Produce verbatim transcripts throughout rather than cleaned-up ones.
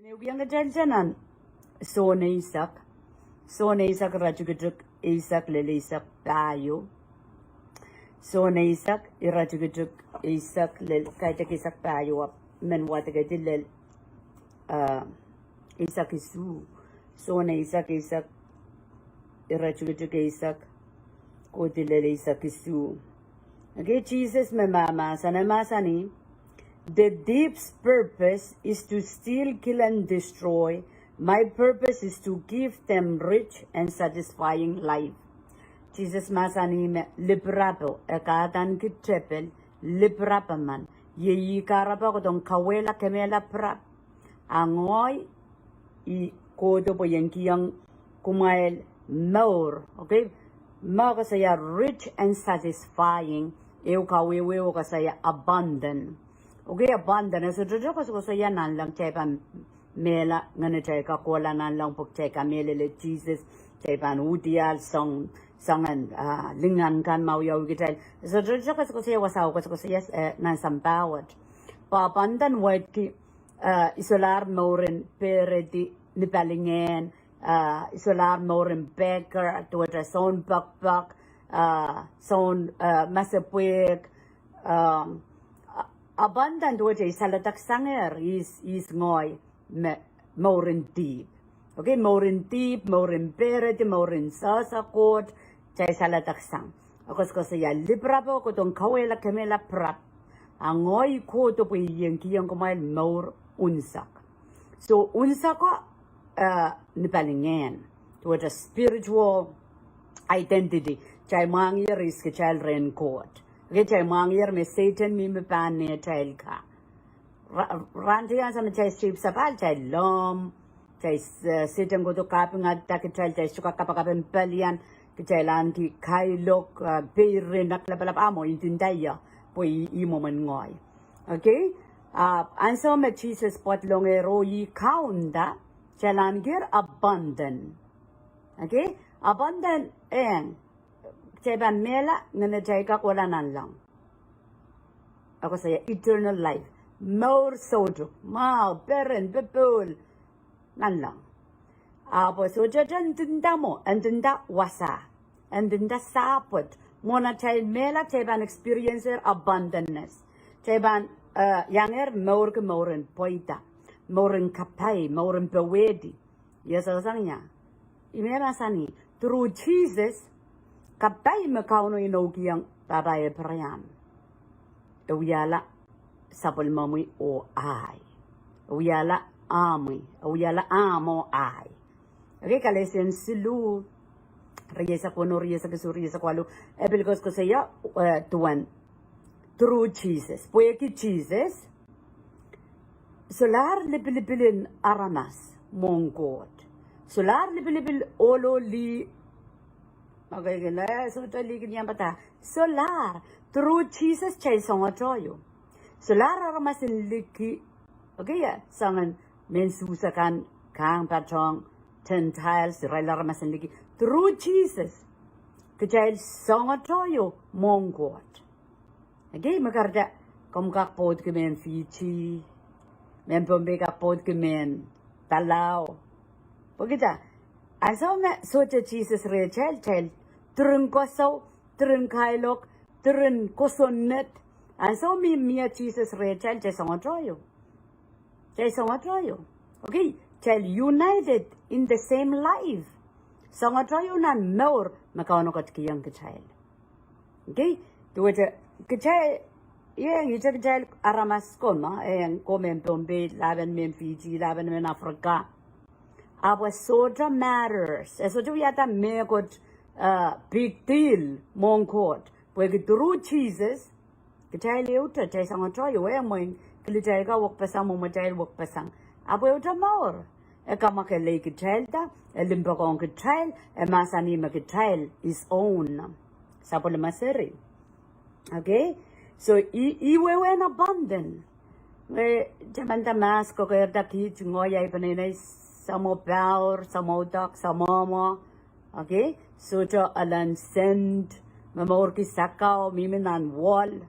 Ehu kiang kitail nan Sohn eisek. Sohn eisek iretikitik eisek lel eisek pahieu. Sohn eisek iretikitik eisek lel, kaidehk eisek pahieu, ahpw men wadekehdi lel, uh, eisek isuh. Sohn eisek, eisek iretikitik eisek kohdi lel eisek isuh. Okay, Sises me mahmahsen, e mahsanih, "The thief's purpose is to steal, kill, and destroy. My purpose is to give them rich and satisfying life." Sises mahsanih me lipirapo e kahdaneki tepil, lipirapo men, iei ih kahrepe kohdohng kauwehla kemehla pirap. A ngehi I kohdo pwe I en kihong kumwail mour. Okay? Mour koasoia rich and satisfying. Ehu kawehwe koasoia abundant. Okay, abundant. E sohte koasokoasoia nanleng, kitail pahn mehla ngenitail kakohla nanleng pwe kitail kamehlele Sises, kitail pahn uhdiahl soang, soangen, ah, lingan kan me wiawi kitail. E sohte koasokoasoia, wasao koasokoasoia, eh, nan sampah wet. Pwe abundant wet ki eh, I solahr mouren pehredi ni palingehn, eh, I solahr mouren beggar, duwehte soun pekpek, eh, soun, eh, masepwehk, eh, a-, abundant duwehte I saledek sangehr, ihs, ihs ngehi me, mouren dihp. Okay, mouren dihp, mouren pehredi, mouren sehse Koht, kitail saledek sang. E koasokoasoia lipirapo kohdohng kauwehla kemehla pirap. A ngehi I kohdo pwe I en kihong kumwail mour unsek. So unseko, eh, ni palingehn. Duwehte spiritual identity. Kitail mwahngiher ihs kitail rehn Koht. Okay, kitail mwahngiher me Sehdan mihmi pahn nehtail ka. Ra-, rahn teikan sa me kitail seiloak sapahl, kitail lomw, kitail, eh, Sehdan kohdo kapinga kitail, kitail sohte kak kapakap en pelian, kitail ahneki kailok, eh, peirin, aklapalap, ahmw, I ndinda ie, pwe I, I mwomwen ngehi. Okay? Ah, ansou me Sises pwadlongehr oh ih kaunda, kitail ahneki abundant. Okay? Abundant, eh, kitail pahn mehla ngenitail kakohla nanleng. E koasoia eternal life. Mour soutuk, mwahu, peren, popohl, nanleng. Ahpw sohte ndinda mwo, ndinda wasa, ndinda sapwet. Mwohn atail mehla kitail pahn experiencer abundantness. Kitail pahn, eh, iangehr mourki mouren pweida, mouren kapai, mouren powehdi. Ia sohte sang ia. I me mahsanih, through Sises, kapai me Kauno inoukihong pahpa Eipraam, e wiahla sapwellimomwi oh ahi. E wiahla ahmwi, e wiahla ahmw oh ahi. Okay, Galatians siluh, rieisek weneu, rieisek isuh, rieisek waluh, e pil koasokoasoia, eh, duwen through Sises. Pwehki Sises, solahr lipilipil en aramas mwohn Koht. Solahr lipilipil ohl oh lih, okay, kele, sohte lih kin iang padahk. Solahr, through Sises kitail soangohte ieu. Solahr aramas en liki, okay, ia, soangen mehn Suhs akan, kahng patohng, Gentiles, irail aramas en liki. Through Sises, kitail soangohte ieu mwohn Koht. Okay, me kahrehda, komw kak pwoudki mehn Fiji, mehn Pohnpei kak pwoudki mehn Palau. Pwehki dah, ansou me sohte Sises rehtail, kitail diren koasoi, diren kailok, diren kosonned. Ansou me mie Sises rehtail, kitail soangohte ieu. Kitail soangohte ieu. Okay, kitail united in the same life. Soangohte ieu nan mour me Kauno ketikihong kitail. Okay, duwehte kitail, ia, ihte kitail aramas ko ma, eh, komw mehn Pohnpei, lahpen mehn Fiji, lahpen mehn Africa. Ahpw e sohte matters. E sohte wiahda mehkot, eh, big deal mwohn Koht. Pwehki through Sises, kitail ehute, kitail soangohte ieu, eh, mwein kilitail ka wekpeseng, mwomwatail wekpeseng. Ahpw ehute mour. E kamwakelei kitail da, e limpoakohng kitail, e mahsanih me kitail his own. Sapwellime seri. Okay? So, ih, ih wehwehn abundant. Ngehi, taman da mahs kokeirda kiht, ngehi ahi peneinei, samwo power, samwo dak, samwo mwo. Okay? Sohte elen sent, momourki sakau, mihmi nan wall.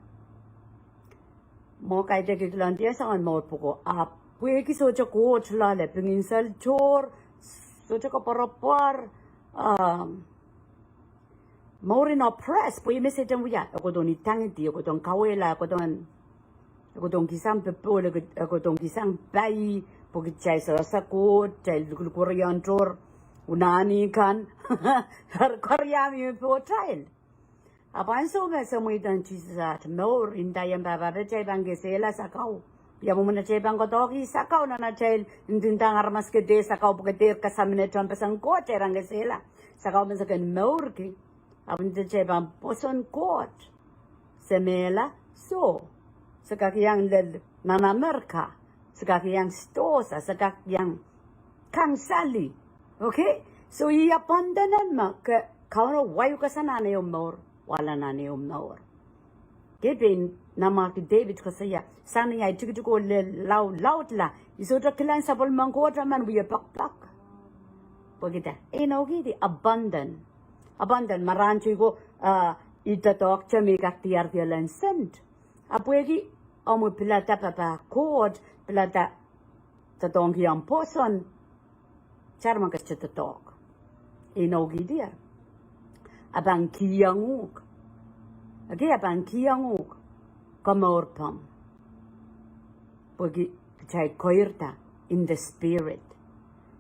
Mwo kaidehk kilangdiong soangen mour pwuko, ahpw Pwehki sohte Koht loale, pingin sel tohr, sohte koapworopwor, ah, mour en oppress, pwe me Sehdan wia, e kohdohng idangidi, e kohdohng kawehla, e kohdohng, e kohdohng kihsang popohl, e kohdohng kihsang pai, pwe kitail sewese Koht, kitail likilikweriong tohr unani kan, kar, kariamie pohtail. Ahpw ansou me se mweidohng Sises aht mour, I ndaiong pahpa pwe kitail pahn kesehla sakau. Ia mwomwen atail pahn koadoahki sakau nan atail ndindahng aramas ke dehr sakau pwe ke dehr kasamwoh nan tehnpas en Koht, kitail pahn kesehla sakau me se kin mourki. Ahpw nda kitail pahn pwoson Koht. Se mehla, soh. Se kak iang lel nan Amerika. Se kak iang sidohsa, se kak iang kansali. Okay? So, ih abundant me ke Kauno wahukasang nan ehu mour, wahla nan ehu mour. Ke pein Namwahki David koasoia, sang ni ahi tikitiko lel lau, laudla, I sohte kilang sapwellimen Koht emen wie pekpek. Pwehki dah? Inoukihdi abundant. Abundant, ma rahn tiko, ah, I doadoahkte me I kak diarki elen sent. Ahpw pwehki omw pilada papah Koht, pilada doadoahngki omw pwoson, tar me ke sohte doadoahk. Inoukihdi, e pahn kihong uhk. Okay, e pahn kihong uhk komour pahn. Pwehki kitail keirda in the spirit.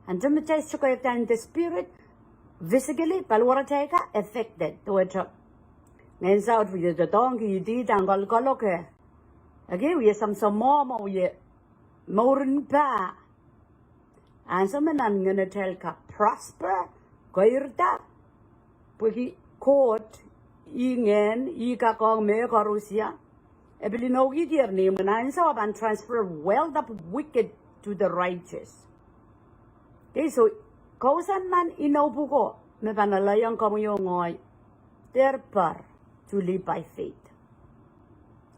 Ansou me kitail sohte keirda in the spirit, physically, paliwaratail kak affected. Duwehte ngehn saut wie doadoahngki, idih, dahn kolokol, okay. Okay, wie samwsamwohmw, wie mourin pah. Ansou me nan ngenetail kak prosper, keirda, pwehki Koht, ih ngehn, ih kak ong mehkoaros ia. E pil inoukihdier ni mwomwen ansou e pahn transfer wealth of wicked to the righteous. Okay, so, kousoan nan inou pwuko, me pahn alehiong komwi oh ngehi, dehr pahn, to live by faith.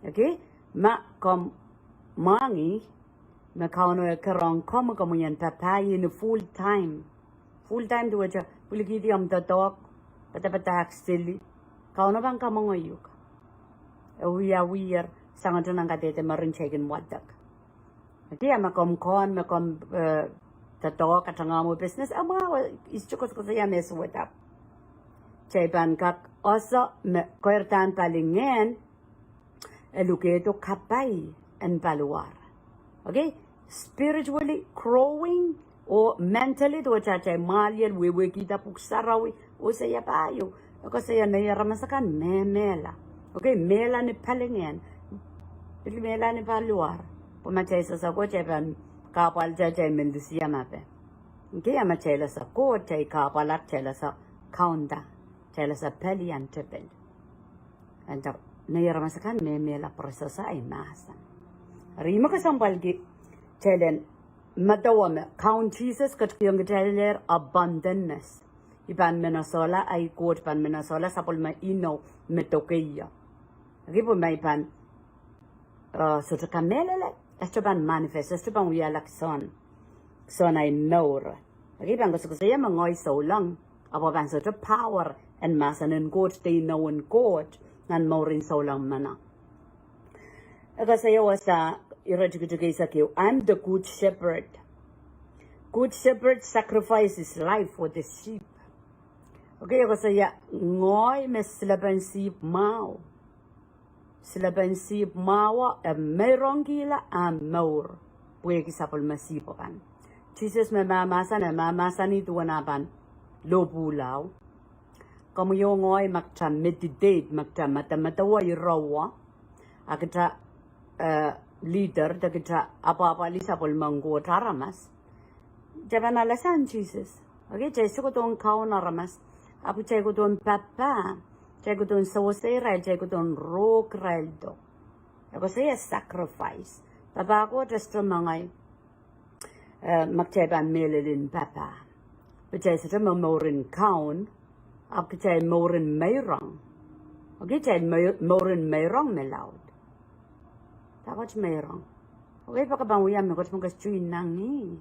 Okay? Ma komw mwahngih, me Kauno e ker ong komwi, komwi en papah ih ni full time. Full time duwehte, pwilikihdi omw doadoahk, padapadahk sili. Kauno pahn kamwenge uhk. E wiawiher, sangete nan kadehde mwurin kitail kin wadek. Okay, ma komw kohn, ma komw, eh, doadoahk, katangamwi business, a mwahu, I sohte koasokoasoia me suwed ahpw. Kitail pahn kak ese me keirda en pali ngehn, e lukehdo kapai en paliwar. Okay? Spiritually growing, oh mentally, duwehte atail mwahliel wehwehkihda pwuhk sarawi, oh se ia pahieu, e koasoia me aramas akan mehmehla. Okay, mehla ni palingehn, pil mehla ni paliwar. Pwe ma kitail sehse Koht, kitail pahn kahpwal, kitail, kitail men dihsih ia ma pahn. Okay, a ma kitail ese Koht, kitail kahpwal ahpw kitail ese kaunda, kitail ese pali ahn tepel. Anda nei aramas akan mehmehla pwe re sehse ei mahsen. Eri me kesempwalki kitail en medewe me Kaun Sises ketikihong kitail lehr abundantness. I pahn men esehla, ahi Koht pahn men esehla sapwellime inou me dokeio. Okay, pwe ma I pahn, eh, sohte kamehlele, e sohte pahn manifest, e sohte pahn wiahla kihsang, kihsang ahi mour. Okay, pahn koasokoasoia me ngehi souleng, ahpw pahn sohte power en mahsen en Koht, de inou en Koht, nan mourin souleng meno. E koasoia wasa, ire tikitik eisek ehu, I'm the good shepherd. Good shepherd sacrifice his life for the sheep. Okay, e koasoia, ngehi me silepen sihpw mwahu. Silepen sihpw mwahu e meirongkihla ahmw mour pwehki sapwellime sihpw akan. Sises me mahmahsen, e mahmahsanih duwen ah pahn lohpwuhla. Komwi oh ngehi ma kita meditate, ma kita medemedewe ire wet, a kita, eh, leader, de kita apwahpwalih sapwellimen Koht aramas, kitail pahn alasang Sises. Okay, kitail sohte kohdohng kaun aramas, ahpw kitail kohdohng papah, kitail kohdohng sewese irail, kitail kohdohng rohng irail do. E koasoia sacrifice. Papah Koht e sohte mengei, eh, ma kitail pahn mehlel en papah. Pwe kitail sohte me mourin kaun, ahpw kitail mourin meirong. Okay, kitail mei-, mourin meirong me laud. Dahkot meirong. Okay, pwe ke pahn wia mehkot me ke sohte inengieng.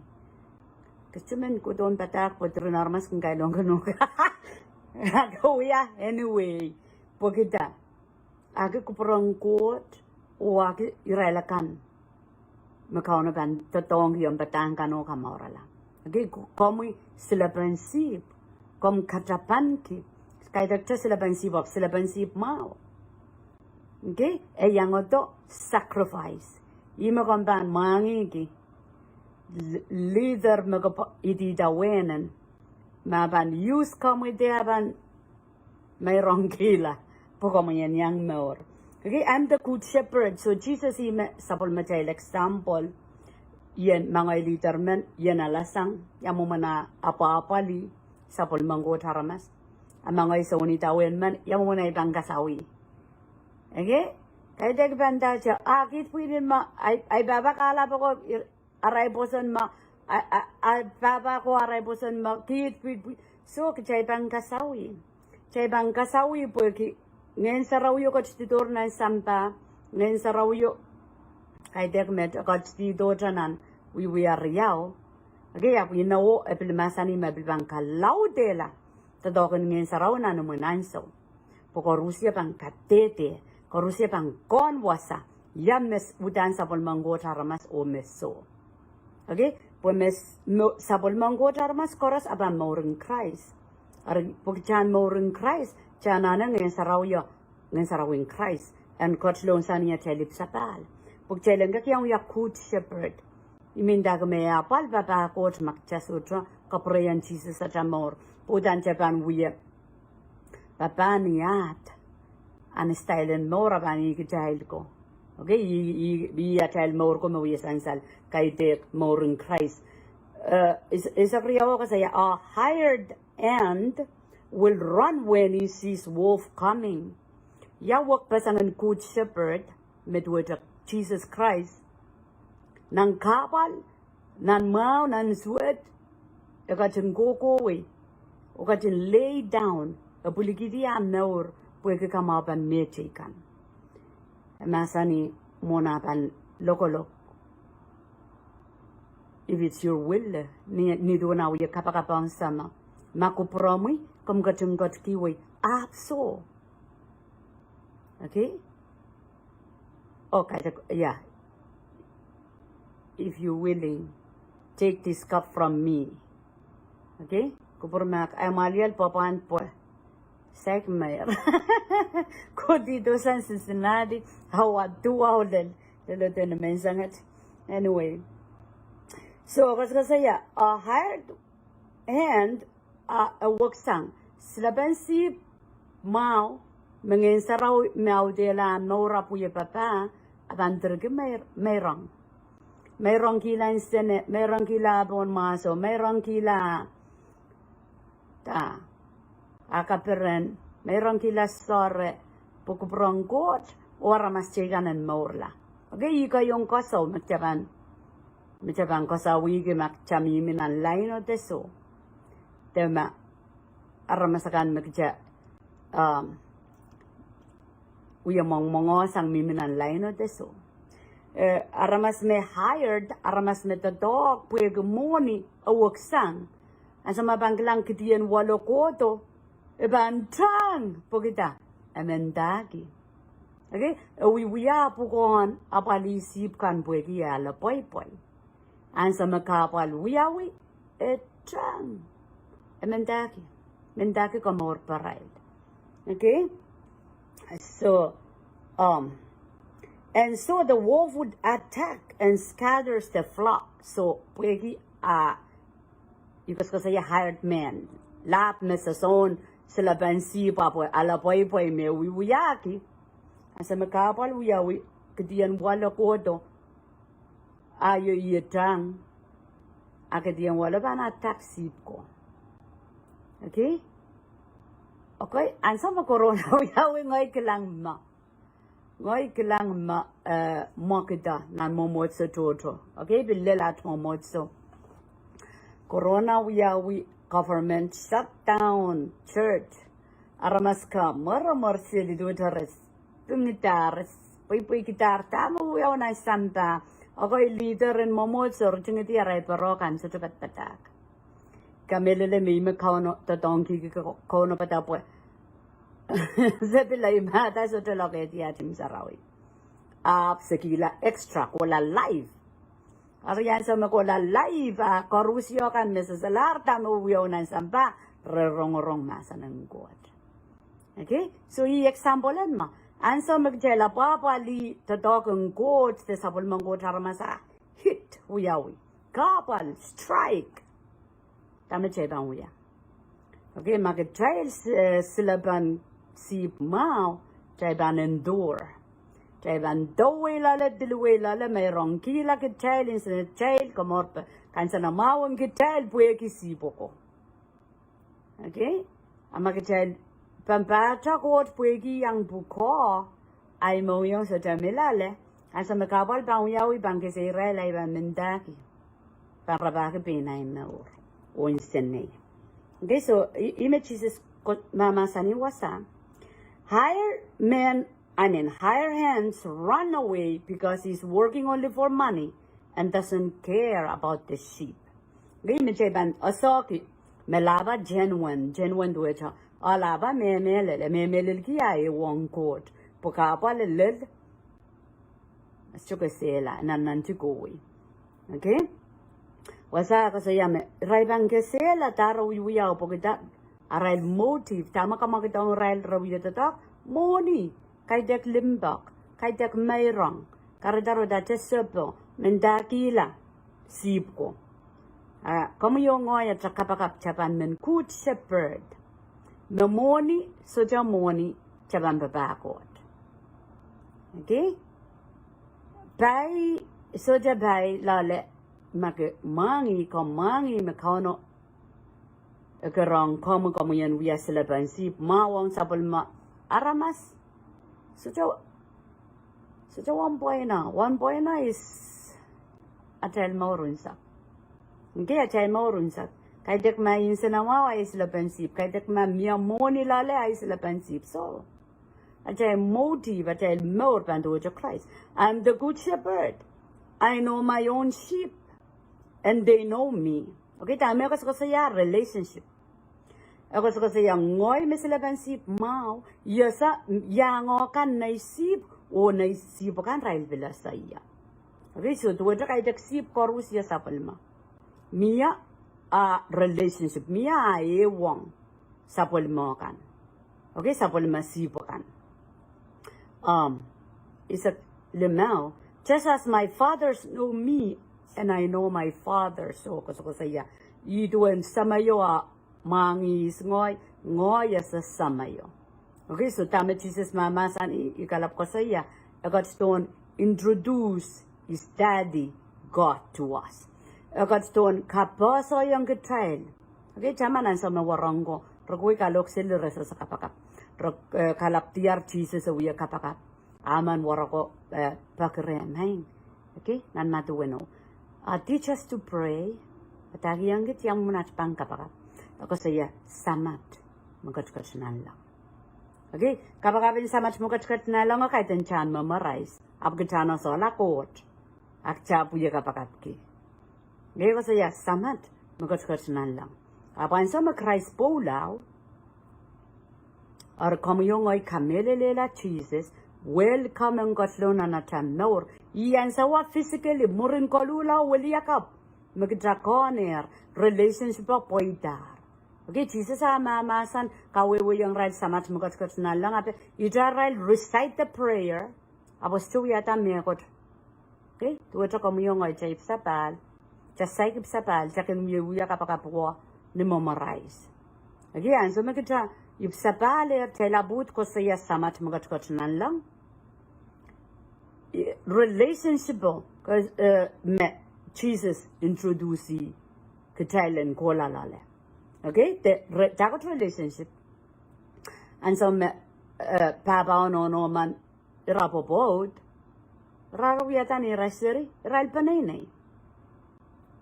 Ke sohte men kohdohng padahk pwe diren aramas kin kailongki nohk. Ke wia anyway. Pwehki dah? Aki kupwuren Koht, oh aki irail akan. me Kauno pahn doadoahngki omw padahk kan oh kamourala. Okay, k-, komwi silepen sihpw, komw katapanki. Kaidehkte silepen sihpw, ahpw silepen sihpw mwahu. Okay, e iang uhdo sacrifice. Ih me komw pahn mwahngihki l-, leader me ke pw-, idida wehnen, me pahn use komwi de pahn meirongkihla, pwe komwi en iang mour. Okay, I'm the good shepherd. So Jesus ih me sapwellimatail example. Ien, ma ngehi leader men, ien alasang, ia mwomwen ah apwahpwalih sapwellimen Koht aramas. A ma ngehi sounidawehn men, ia mwomwen ei pahn kasawih. Okay? Kaidehk pahn dahte, ah, kiht pwihn me, ei, ei pahpa kahlap oko, ir-, arail pwoson me, a, a, a, pahpa ko arail pwoson me, kiht pwihn, pwihn. So, kitail pahn kasawih. Kitail pahn kasawih pwehki Ngehn Sarawio ketidohr nan sampah, Ngehn Sarawio, kaidehk met, ketidohte nan Wiewia riau. Okay, ahpw inowo e pil mahsanih me pil pahn kalaudehla doadoahk en Ngehn Sarawi nan imwin ansou. Pwe koarusie pahn kadehde, koarusie pahn kohn wasa, ia me s-, uhdahn sapwellimen Koht aramas oh me soh. Okay? Pwe me s-, mo-, sapwellimen Koht aramas koaros a pahn mouren Krais. Eri pwe kitail en mouren Krais, kitail anahne Ngehn Sarawio, Ngehn Sarawin Krais en ketilong sang ni atail ipwsapahl. Pwe kitail en kak iang wia good shepherd. I men dahke me e apwal pahpa Koht ma kitail sohte kapwurehiong Sises atail mour. Pwe uhdahn kitail pahn wia pahpa ni ahd, a ni style en mour a pahn ih kitail ko. Okay, ih, ih, ih atail mour ko me wia sansal, kaidehk mouren Krais. Eh, is, is a real, a hired hand will run when he sees wolf coming. Ia wekpeseng en good shepherd, me duwehte Sises Krais, nan kahpwal, nan mwahu, nan suwed, e ketin kohkohwei, e ketin lay down, e pwilikihdi ah mour, pwehki kamwahu pahn mehteikan. E mahsanih mwohn ah pahn lokolok. If it's your will, ni, ni duwen ah wie kapakap ong Sahmo. Ma kupwuromwi, komw ketin ketikihwei. Ahpw soh. Okay? Okay, yeah. If you willing, take this cup from me. Okay? Kupwur me e mwahliel pwapwand pwe. Saik mer. Kohdi dohsang Cincinnati, awa duwau lel, lel eden menseng et. Anyway. So, koasokoasoia, a hired hand, a, e weksang. Silepen sihpw mwahu, me Ngehn Sarawi me audehla mour ahpw wie pahpa, a pahn direki meir-, meirong. Meirongkihla nsene, meirongkihla pohn mwahso, meirongkihla da, ah kaperen, meirongkihla soare, pwe kupwuren Koht, oh aramas teikan en mourla. Okay, ih keieu koasoi me kitail pahn, me kitail pahn koasoi wihki ma kitail mihmi nan laino de soh. De ma aramas akan me kitail, um, wie mwongmwongohsang mihmi nan laino de soh. Eh, aramas me hired, aramas me doadoahk pwehki mwohni e weksang. Ansou me pahn kilang kidien walo kohdo, e pahn tang, pwehki da, e mendahki. Okay? E wiewia pwukoahn apwalih sihpw kan pwehki e ale pweipwei. Ansou me kahpwal wiawi, e tang. E mendahki. Mendahki komour pwarail. Okay? So, um, and so the wolf would attack and scatters the flock. So, pwehki a, I koasokoasoia hired man. Lahp me sosohn silepen sihpw ahpw ale pweipwei me wiewiahki. Ansou me kahpwal wiawi, kidien walo kohdo, a io ih e tang. A kidien walo pahn attack sihpw ko. Okay? Okay, ansou me corona wiawi ngehi kilang me. Ngehi kilang me, eh, mwekid nan mwomwohdiso tohto. Okay, pil lel aht mwomwohdiso. Corona wiawi, government shut down church. Aramas ka mweremwer seli duwehte re s-, pingida, re s-, pweipweikidahr dahme wiawi nan sampah. Okay, leader en mwomwohdiso, re tingidi arail pere kan sohte padapadahk. Kamehlele me ih me Kauno doadoahngki, Kauno padahk pwe se pil imahda sohte lokehdi aht imw sarawi. Ahpw se kihla extra kohla live. Ari ansou me kohla live, a koarusie kan me solahr dahme wiawi nan sampah, re rongorong mahsen en Koht. Okay? So ih example en ma. Ansou me kitail apwahpwalih doadoahk en Koht de sapwellimen Koht, aramas a hit, wiawi. Kahpwal, strike. Dahme kitail pahn wia? Okay, ma kitail s-, eh, silepen sihpw mwahu, kitail pahn endure. Kitail pahn dowei loale, diliwei loale, me rongkihla kitail, insenatail, komourpe, kansenamwahu en kitail pwehki sihpw oko. Okay? A ma kitail pahn pahtou Koht pwehki iang pwukoa, ahi mohngiong sohte mih loale, ansou me kahpwal pahn wiawi, pahn kese irail, ahi pahn mendahki. Pahn rapahki pein ahi mour. Oh insenei. Okay, so, i-, ih me Sises ko-, mahmahsanih wasa. Hired men, I mean, hired hands run away because he's working only for money and doesn't care about the sheep. Okay, me kitail pahn asohki, me lahpa genuine, genuine duwehte, a lahpa me mehlel, me mehlelki a ehuong Koht, pwe kahpwal lel, sohte kesehla, nan, nan tikowi. Okay? Wasa koasoia me, irail pahn kesehla, dahre wiwiawi, pwehki da, arail motive, dahme kamwakid ong irail re wia doadoahk, mwohni, kaidehk limpoak, kaidehk meirong, kahrehda re udahte sohpo, mendahkihla sihpw ko. A, komwi oh ngehi atail kapakap, kitail pahn men good shepherd. Me mwohni, sohte mwohni, kitail pahn papah Koht. Okay? Pai, sohte pai loale, ma ke mwahngih, ke mwahngih me Kauno e kin rong komwi, komwi en wia silepen sihpw mwahu ong sapwellime aramas. Sohte, sohte wahnpoaron, wahnpoaron is atail mour unsek. Okay, atail mour unsek. Kaidehk ma insenamwahu ahi silepen sihpw. Kaidehk ma mie mwohni loale ahi silepen sihpw. So, atail motive, atail mour pahn duwehte Krais. I'm the good shepherd. I know my own sheep, and they know me. Okay, dahme e koasokoasoia? Relationship. E koasokoasoia ngehi me silepen sihpw mwahu, I ese iang kan nei sihpw, oh nei sihpw kan irail pil ese ie. Okay, so duwehte kaidehk sihpw koaros ie sapwellime. Mie a relationship, mie a ehuong sapwellime kan. Okay, sapwellime sihpw kan. Um, ise limau, just as my fathers know me, and I know my fathers. So, koasokoasoia, ih duwen Sahmo a mwahngih ngehi, ngehi ese Sahmo. Okay, so dahme Sises mahmahsanih, I kalap koasoia, e ketidohn introduce his daddy God to us. E ketidohn kapehsehiong kitail. Okay, taman ansou me warengko, re kohwei kalohk seli re sehse kapakap. Re, eh, kalap diar Sises e wia kapakap. A men warengko, eh, peki rehn, maing. Okay, nan Madiu weneu. A teach us to pray. Padahkihong kit iang mwomwen atail pahn kapakap. E koasoia Samat me ketiket nanleng. Okay, kapakap en Samat me ketiket nanleng e kaidehn kitail en memorize. Ahpw kitail en solahr Koht. Ahpw kitail pil kapakapki. Ngehi koasoia Samat me ketiket nanleng. Ahpw ansou me Krais pwoulau, eri komwi oh ngehi kamehlelehla Sises, welcome en ketilong nan atail mour. Ih ansou a physically, mwurin koluhla oh weliakapw me kitail kohnehr, relationship o pweidahr. Okay, Sises a mahmahsen kawehwehiong irail Samat me ketiket nanleng, ahpw irail recite the prayer, ahpw sohte wiahda mehkot. Okay, duwehte komwi oh ngehi kitail ipwsapahl, kitail saik ipwsapahl, kitail kin wiewia kapakap wet ni memorize. Okay, ansou me kitail ipwsapahl, eh, kitail ahpw uhd koasoia Samat me ketiket nanleng. Eh, relationship o, eh, me Sises introduce kitail en kohla loale. Okay, de, re-, dahkot relationship. Ansou me, eh, pahpa oh nohno men ira pwopwoud, ira wiahda ni ira seri, irail peneinei.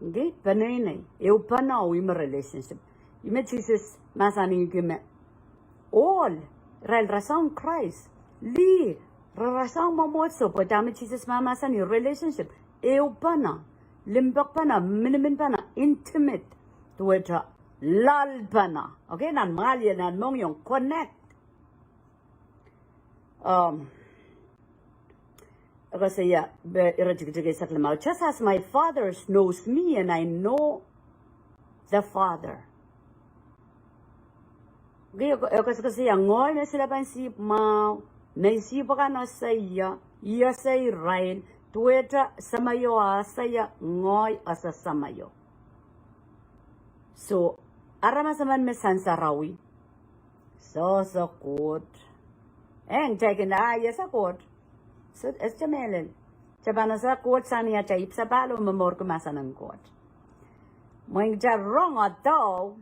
Okay, peneinei. Ehu pene, oh ih me relationship. Ih me Sises mahsanihki me ohl, irail rasehng Krais. Lih, re rasehng mwomwohdiso, pwe dahme Sises mahmahsanih, relationship. Ehu pene, limpoak pene, minimin pene, intimate. Duwehte loal pene. Okay, nan mwahl ie, nan mohngiong, connect. Um, e koasoia, pwe ire tikitik eisek limau, just as my Father knows me and I know the Father. Okay, e ko-, e koasokoasoia, ngehi me silepen sihpw mwahu, nei sihpw akan ese ie, ie ese irail, duwehte Sahmo a ese ie, ngehi ese Sahmo. So, aramas emen me sansarawi, sohte Koht. Eng, kitail kin, ah, ie ese Koht. So, e sohte mehlel. Kitail pahn ese Koht sang ni atail ipwsapahl oh momourki mahsen en Koht. Mwein kitail rong adahu,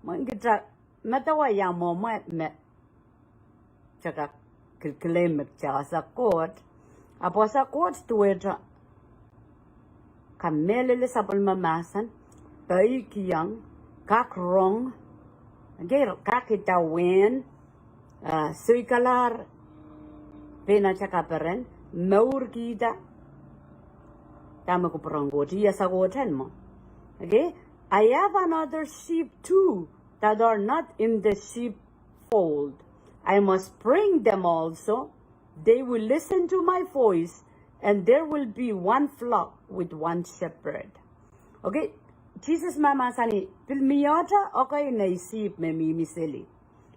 mwein kitail medewe ia mwomwe me kitail kak kilkileng me kitail ese Koht. Ahpw ese Koht duwehte kamehlele sapwellime mahsen, peikiong, kak rong, okay, kak idawehn, ah, soikalahr pein atail kaperen, mourkihda dahme kupwuren Koht, ie ese Koht en mwo. Okay? I have another sheep too that are not in the sheepfold. I must bring them also. They will listen to my voice, and there will be one flock with one shepherd. Okay, Sises mahmahsanih, pil mie ata ekei nei sihpw me mihmi seli.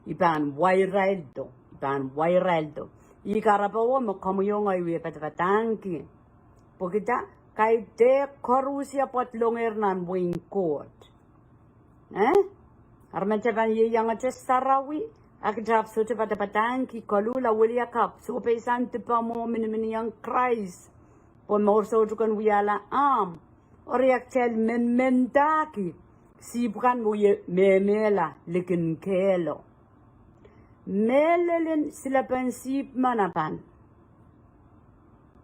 I pahn wa iraildo, I pahn wa iraildo. Ih kahrepe me komwi oh ngehi wie padapadahngki. Pwehki dah? Kaidehk koaros ia pwoat longehr nan wehin Koht. Eh? Aramas pahn ieiangete sarawi, a kitail ahpw sohte padapadahngki, koluhla, wiliakapw, sohpeisang dipomwo, miniminiong Krais, pwe mour soutuk en wiahla ahmw. Eri a kitail menmendahki sihpw kan me wie mehmehla likin kehlo. Mehlelen silepen sihpw men a pahn,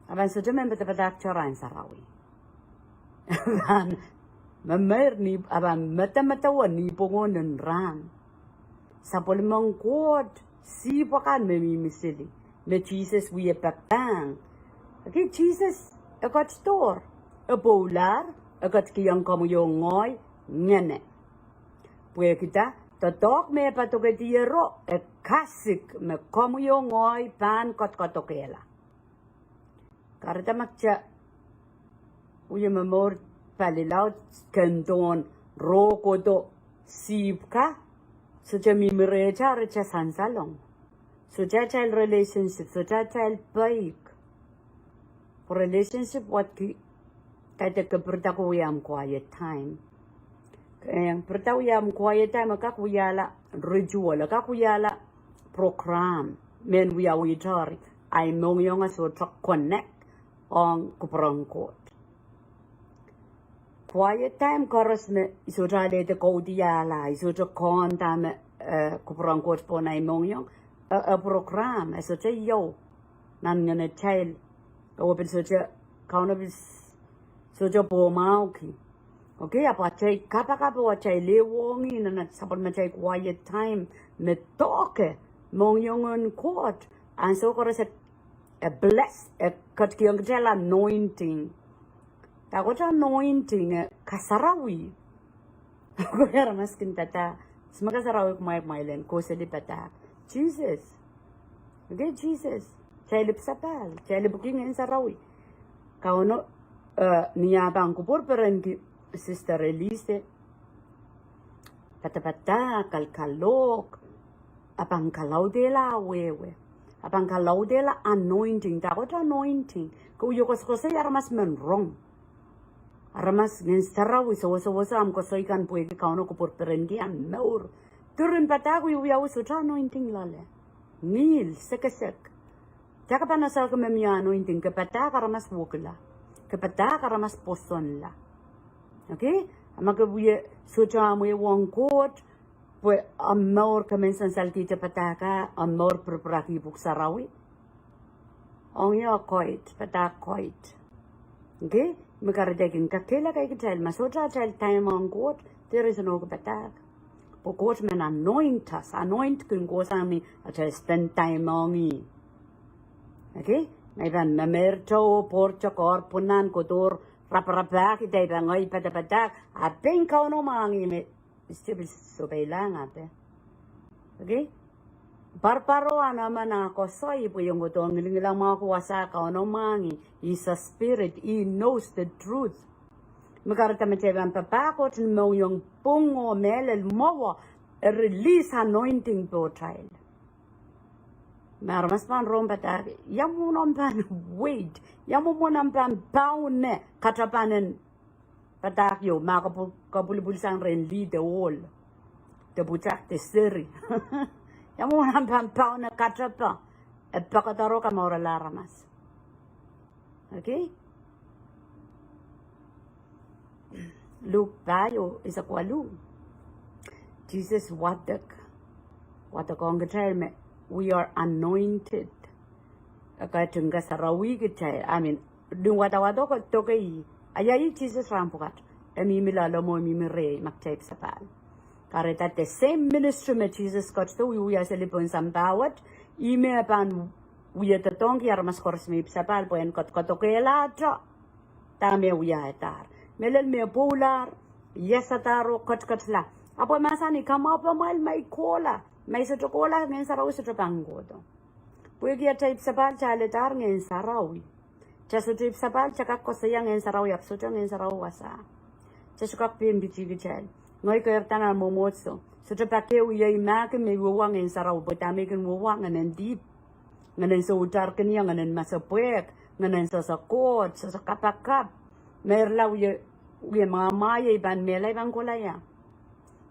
a pahn sohte men padapadahk tohrohr en sarawi. A pahn memeir ni, a pahn medemedewe nipwongo en rahn. Sapwellimen Koht, sihpw akan me mihmi seli, me Sises wie papahng. Okay, Sises e ketidohr, e pwoulahr, e ketikihong komwi oh ngehi ngehne. Pwehki dah? Doadoahk me e padokedi ero, e kasik me komwi oh ngehi pahn kotkodokehla. Kahrehda ma kitail wie momour pali laud, kendohn roh kohdo sihpw ka, sohte mihmi rehtail, rehtail sansalong. Sohte atail relationship, sohte atail peik. Pwe relationship wet ki, kaidehk ke pirida ke wia ahmw quiet time. Eh, pirida wia ahmw quiet time, e kak wiahla ritual, e kak wiahla program, mehn wiawi tohri, ahi mohngiong e sohte connect ong kupwuren Koht. Quiet time koaros me I sohte alehdi kaudiala, I sohte konda me, eh, kupwuren Koht pohn ahi mohngiong, eh, eh, program, e sohte iou nan ngenetail, e pil sohte, Kauno pil sohte pwomwahki. Okay, ahpw atail kapakap oh atail ehuong ih nan sapwellimatail quiet time, me doke mohngiong en Koht, ansou koaros e bless, e ketikihong kitail anointing. Dahkot anointing? Eh, kasarawi. Kowe aramas kin padahk, se me kasarawi kumwail, kumwail en kohseli padahk. Sises. Okay, Sises. Kitail ipwsapahl, kitail ipwiki Ngehn Sarawi. Kauno, eh, ni ah pahn kupwur perenki Sister Elise, padapadahk, kalkalohk, a pahn kalaudehla wehwe. A pahn kalaudehla anointing, dahkot anointing? Ke wie koasokoasoi aramas men rong. Aramas Ngehn Sarawi, sewesewese ahmw koasoi kan pwehki Kauno kupwur perenki ahmw mour. Diren padahk wie wiawi sohte anointing loale. Ngihl, sekesek. Dahkot pahn esehki me mie anointing? Ke padahk aramas wekila. Ke padahk aramas pwosonla. Okay? A ma ke wie sohte ahmw ehuong Koht, pwe ahmw mour ke men sansalkihte padahk, ahmw mour pirpiraki pwuhk sarawi. Ong ie koit, padahk koit. Okay? Me kahrehda kin kakehlaka kitail, ma sohte atail time ong Koht, there is no padahk. Pwe Koht men anoint us, anoint kin kohsang ni atail spend time ong ih. Okay? Ma I pahn memeirte oh pwourte koar pwunahn kohdohr raparapahki, dahkot I pahn ngehi padapadahk, a pein Kauno mwahngih me I sohte pil sohpeilahng ape. Okay? Parparo en emen ah koasoi pwe ien kohdo ngilngila mwahu wasa Kauno mwahngih. He's a spirit. He knows the truth. Me kahrehda me kitail pahn papah Koht ni mohngiong pwung oh mehlel mwowe, e release anointing pohtail. Me aramas pahn rong padahk, ia mwomwen omw pahn wait, ia mwomwen omw pahn paune katapan en padahk ieu, ma ke pw-, ke pwulopwulsang rehn lih de ohl, de pwutak de seri. Ia mwomwen omw pahn paune katapan, e pekada ro kamourala aramas. Okay? Luk pahieu, eisek waluh. Sises wadek. Wadek ong kitail me, we are anointed. E ketin kasarawi kitail. I mean, ni wadawad ko dokei. Ia ih Sises rahn pwukat. E mihmi loalomw oh e mihmi rehi, ma kitail ipwsapahl. Kahrehda the same ministry me Sises ketido wiewia seli pohn sampah wet, ih me pahn wia doadoahngki aramas koaros me ipwsapahl pwe en kot-, koadokehlahte dahme wiahdahr. Mehlel me pwoulahr, iasadahr oh ketiketla. Ahpw e mahsanih, kamwahu pamwail ma I kohla, ma I sohte kohla, Ngehn Sarawi sohte pahn kohdo. Pwehki atail ipwsapahl kitail alehdahr Ngehn Sarawi. Kitail sohte ipwsapahl, kitail kak koasoia Ngehn Sarawi, ahpw sohte Ngehn Sarawi wasa. Kitail sohte kak pein pitih kitail. Ngehi keirda nan mwomwohdiso, sohte pak ehu iei mahk me I wehwehki Ngehn Sarawi, pwe dahme I kin wehwehki, ngehnen dihp, ngehnen soutar kin ie, ngehnen masepwehk, ngehnen sohte Koht, sohte kapakap. Meirla wie, wie mwamwahiei, I pahn mehla, I pahn kohla ia.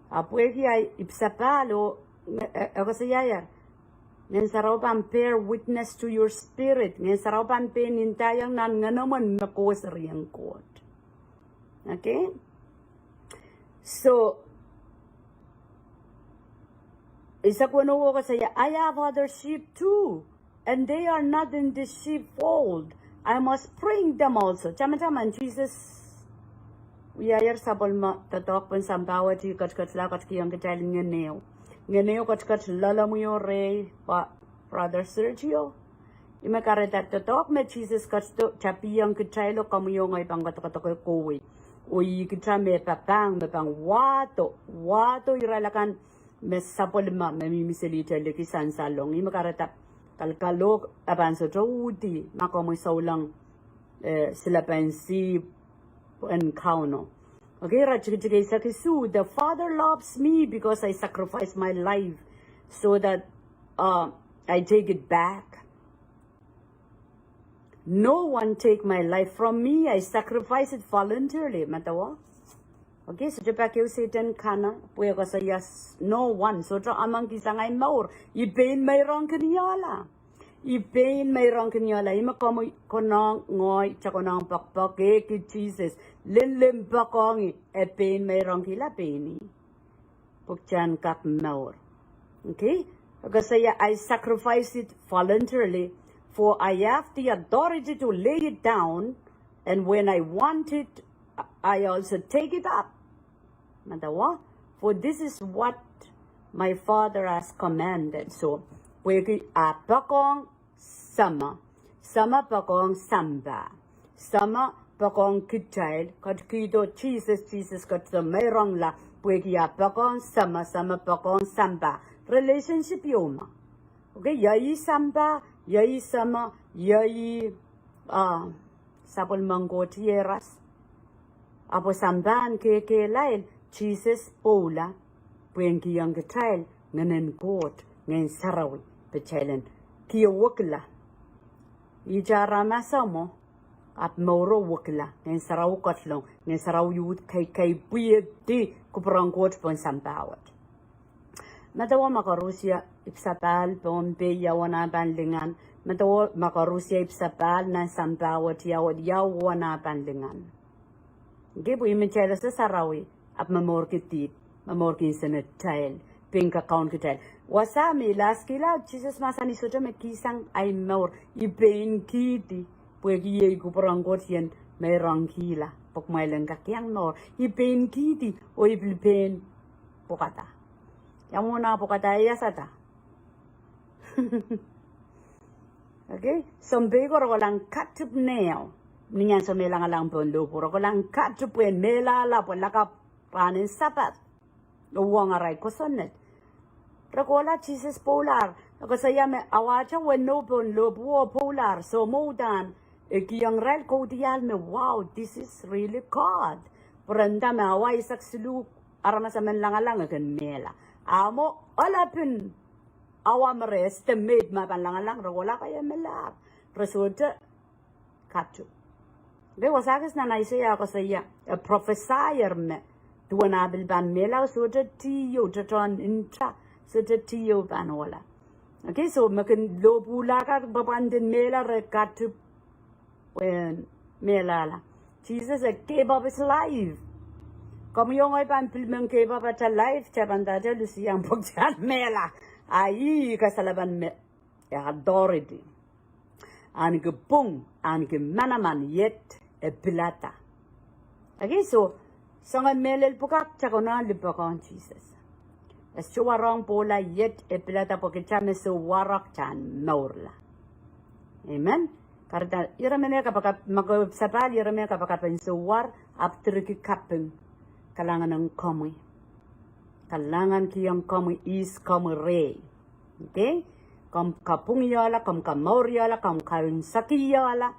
Ahpw pwehki ahi ipwsapahl oh, e, e koasoiaier, Ngehn Sarawi pahn bear witness to your spirit. Ngehn Sarawi pahn pein ndaiong nan ngenomwen me ke serien Koht. Okay? So, eisek weneu koasoia, I have other sheep too, and they are not in the sheepfold. I must bring them also. Tamataman Sises wiahier sapwellime doadoahk pohn sampah wet, e ketiketla, ketikihong kitail ngehn ehu. Ngehn ehu ketiket loalomwi oh rehi, pa Brother Sergio. Ih me kahrehda doadoahk me Sises ketido, tapihong kitail oh komwi oh ngehi pahn koadokoadoke kohwei. Oh ih kitail me papahng, me pahn wahdo, wahdo irail akan me sapwellime me mihmi selihte liki sansalong. Ih me kahrehda kalkalohk e pahn sohte uhdi ma komwi souleng, eh, silepen sihpw en Kauno. Okay, ire tikitik eisek isuh, the Father loves me because I sacrifice my life so that, uh, I take it back. No one take my life from me, I sacrifice it voluntarily. Medewe? Okay, sohte pak ehu Sehdan kana, pwe e koasoia, no one, sohte among kihsang ahi mour. I pein meirongkin iola. I pein meirongkin iola. Ih me komwi konehng, ngehi, kitail konehng poakpoakehki Sises. Limlim poakohng ih, e pein meirongkihla pein ih. Pwe kitail en kak mour. Okay? E koasoia, I sacrifice it voluntarily, for I have the authority to lay it down, and when I want it, I also take it up. Medewe? For this is what my Father has commanded. So, pwehki ah poakohng Samat. Samat poakohng sampah. Samat poakohng kitail, ketikihdo Sises, Sises ketido meirongla, pwehki ah poakohng Samat, Samat poakohng sampah. Relationship ieu me. Okay, ia ih sampah, ia ih Samat, ia ih, ah, sapwellimen Koht ieras. Ahpw sampah en kehkehlail, Sises pwoula, pwe en kihong kitail, ngehnen Koht, Ngehn Sarawi, pwe kitail en kihwekla. Ihte aramas mwo, ahpw mouro wekla, Ngehn Sarawi ketlong, Ngehn Sarawi uhd kaikai pwihdi kupwuren Koht pohn sampah wet. Medewe ma koaros ipwsapahl pohn pei ia uwen ah pahn lingan. Medewe ma koaros ipwsapahl nan sampah wet ia uwen ah pahn lingan. Kei pwe ih me kitail ese sarawi, ahpw momourki dihp, momourki nsenatail, pein kakaun kitail. Wasa me I laskihla, Sises mahsanih sohte me kihsang ahi mour, I pein kihdi, pwehki iei kupwuren Koht I en meirongkihla, pwe kumwail en kak iang mour. I pein kihdi, oh I pil pein pwukada. Ia mwomwen ah pwukada, e iasada. Okay? Sounpei ko re kolahng katip neo. Ni ansou me langalang pohn lohpwu, re kolahng katip pwe en mehlahla pwe lakapw rahnen Sapahl. Uhwong arail kosonned. Re kohla Sises pwoulahr, E koasoia me awahte weneu pohn lohpwuo pwoulahr, soh mwo udahn e kihong irail kaudiahl me, wow, this is really God. Pwe ren nda me awa eisek siluh aramas emen langalang e kin mehla. A mwo ohl epin awa me re estimate me pahn langalang, re kohla kei e melahr. Re sohte katup. Re wasa kis nan Aiseia koasoia, e prophesy er me duwen ah pil pahn mehla, sohte tieu, tohtohn nta, sohte tieu pahn ohla. Okay, so me kin lohpwuo kan pahn pwandin mehla, re katup, wen mehlahla. Jesus e gave up his life. Komwi oh ngehi pahn pil men gave up atail life, kitail pahn dahte lusiang pwe kitail mehla. A ih kasalepen me authority. Ahneki pwung, ahneki manaman, iet e pilada. Okay, so, soangen mehlel pwukat kitail konehng limpoak ong Jesus. E sohte warohng pwoula, iet e pilada pwe kitail me sohte warohng kitail mourla. Amen. Kahrehda, ire men e kapakap, me ke sapahl, ire men e kapakap en sohte war, ahpw direki kaping. Kalahngan ong komwi. Kalahngan kihong komwi, ihs komwi reh. Okay? Komw kapwung iehla, komw kamour iehla, komw kaunsaki iehla.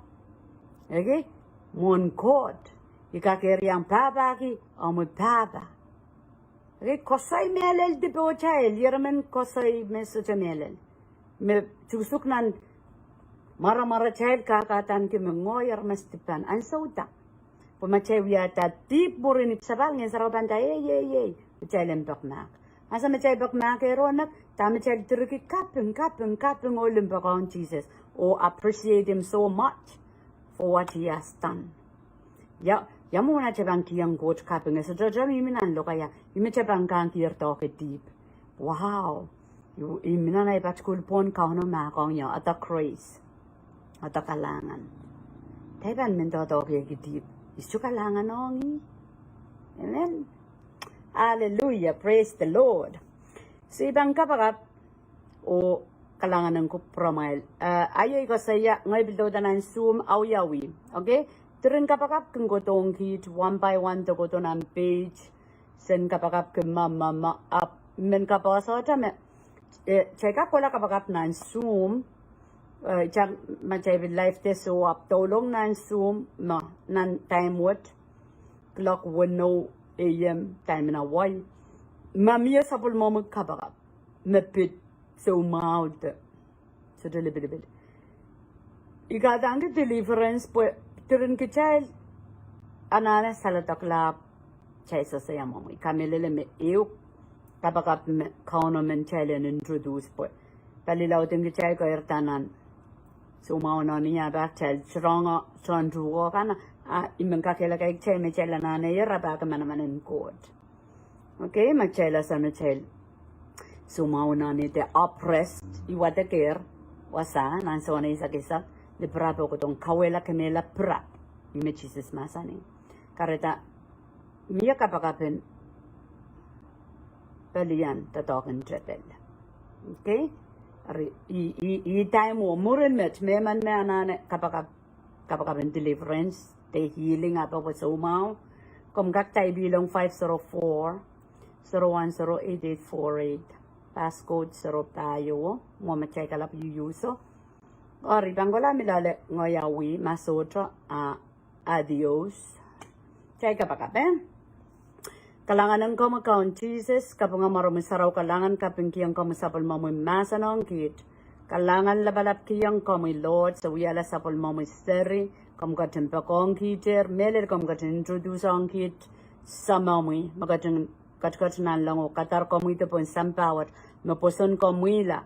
Okay? Mwohn Koht. I kak eri iang pahpahki omwi pahpa. Okay? Koasoi mehlel dipohtail, ire men koasoi me sohte mehlel. Me tuhsuk nan mwaramwaratail kak adaneki me ngehi aramas dipan. Ansou da. Pwe ma kitail wiahda dihp mwurin ipwsapahl, Ngehn Sarawi pahn nda, ei, ei, ei, kitail en pekmahk. Ansou me kitail pekmahk, iro nek, dahme kitail direki kaping, kaping, kaping oh limpoak ong Jesus. Oh appreciate him so much for what he has done. Ia, ia mwomwen atail pahn kihong Koht kaping, e sohte, sohte mihmi nan lokaia, ih me kitail pahn kak kihong doadoahk dihp. Wow. Ih, ih me nan ei particular pwon Kauno mahkohng ie, ada grace. Ada kalahngan. Kitail pahn men doadoahngki dihp. Ihs sohte kalahngan ong ih. Amen. Hallelujah. Praise the Lord. So I pahn kapakap oh kalahngan en kupwuramwail. Eh, aio I koasoia, ngehi pil douda nan Zoom, awiawi. Okay? Diren kapakap kin kohdohng kiht, one by one de kohdo nan page. Sen kapakap ke ma, ma, ma, ahpw men kapehse sohte me, eh, kitail kak kohla kapakap nan Zoom, eh, kitail ma kitail pil live de soh ahpw doulong nan Zoom, ma, nan time wet, clock weneu A M, time en Hawaii. Ma mie sapwellimomwi kapakap, me pid soumwahu de. Sohte lipilipil. I kak adaneki deliverance pwe diren kitail anahne saledekla kitail sehse ia mwomwi. I kamehlele me ehu kapakap me Kauno men kitail en introduce pwe pali lauden kitail keirda nan soumwahu nohno ia pahn kitail sohte rong, sohte tuhke kan, a I men kakehlaka kitail me kitail anahne ira pahn ke manaman en Koht. Okay, ma kitail ese me kitail soumwahu nohno de oppressed, I wadekehr wasa nan Sohn eisek eisek, lipira pwe kohdohng kauwehla, kemehla pira. Ih me Jesus mahsanih. Kahrehda mie kapakap en pelian doadoahk en tepel. Okay? Eri, ih, ih, ih time o mwurin met, mehmen me anahne kapakap kapakap en deliverance, de healing, ahpw pwe soumwahu. Komw kak type-ilong five zero four, zero one zero eight eight four eight. Passcode zero pahieu, mwo me kitail kalap iuiuso. Eri pahn kohla mi loale ngehi awi, ma sohte, a, adios. Kitail kapakap, eh? Kalahngan en komwi Kaun Sises, kapinga mwaromwi sarawi, kalahngan kapingkihong komwi sapwellimomwi mahsen ong kiht. Kalahngan lapalap kihong komwi Lord, se wiahla sapwellimomwi seri, komw ketin poakohng kiht, er, mehlel komw ketin introduce ong kiht, samamwi, me ketin ketiket nanleng oh kadar komwi de pohn sampah wet, me pwoson komwihla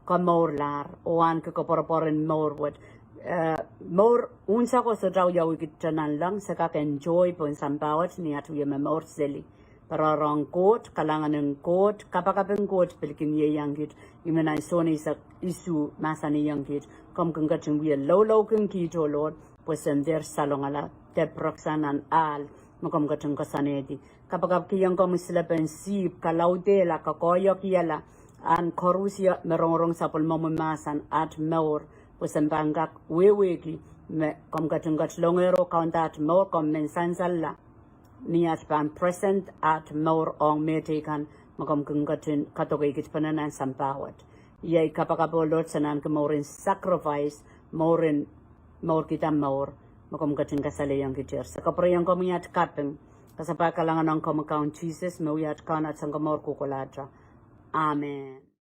komourlahr, oh ahneki koapworopwor en mour wet. Eh, mour unsek oh sohte wiawi kiht nanleng, se kak enjoy pohn sampah wet, ni at wie momour seli. Pwe rohng Koht, kalahngan en Koht, kapakap en Koht, pil kin ieiang kiht, ih me nan Sohn eisek isuh mahsanihong kiht, komw kin ketin wie loulou kin kiht, oh Lord, pwe se en dehr salongala, de pirek sang nan ahl, me komw ketin koasoanehdi. Kapakapkihong komwi silepen sihpw, kalaudehla, koahiek iala, ahn koarusie me rongorong sapwellimomwi mahsen at mour, pwe se pahn kak wehwehki, me komw ketin ketilongehr oh kaunda at mour, komw men sansalla. Ni at pahn present at mour ong mehteikan, me komw kin ketin kadokeikitpene nan sampah wet. Iei kapakap oh loht sang ahneki mouren sacrifice, mouren, mourkihda mour me komw ketin kasalehiong kitail. Se kapwurehiong komwi at kaping, kasapahl kalahngan ong komwi Kaun Sises, me wia at Kaun, at Sounkomour kohkohlahte. Amen.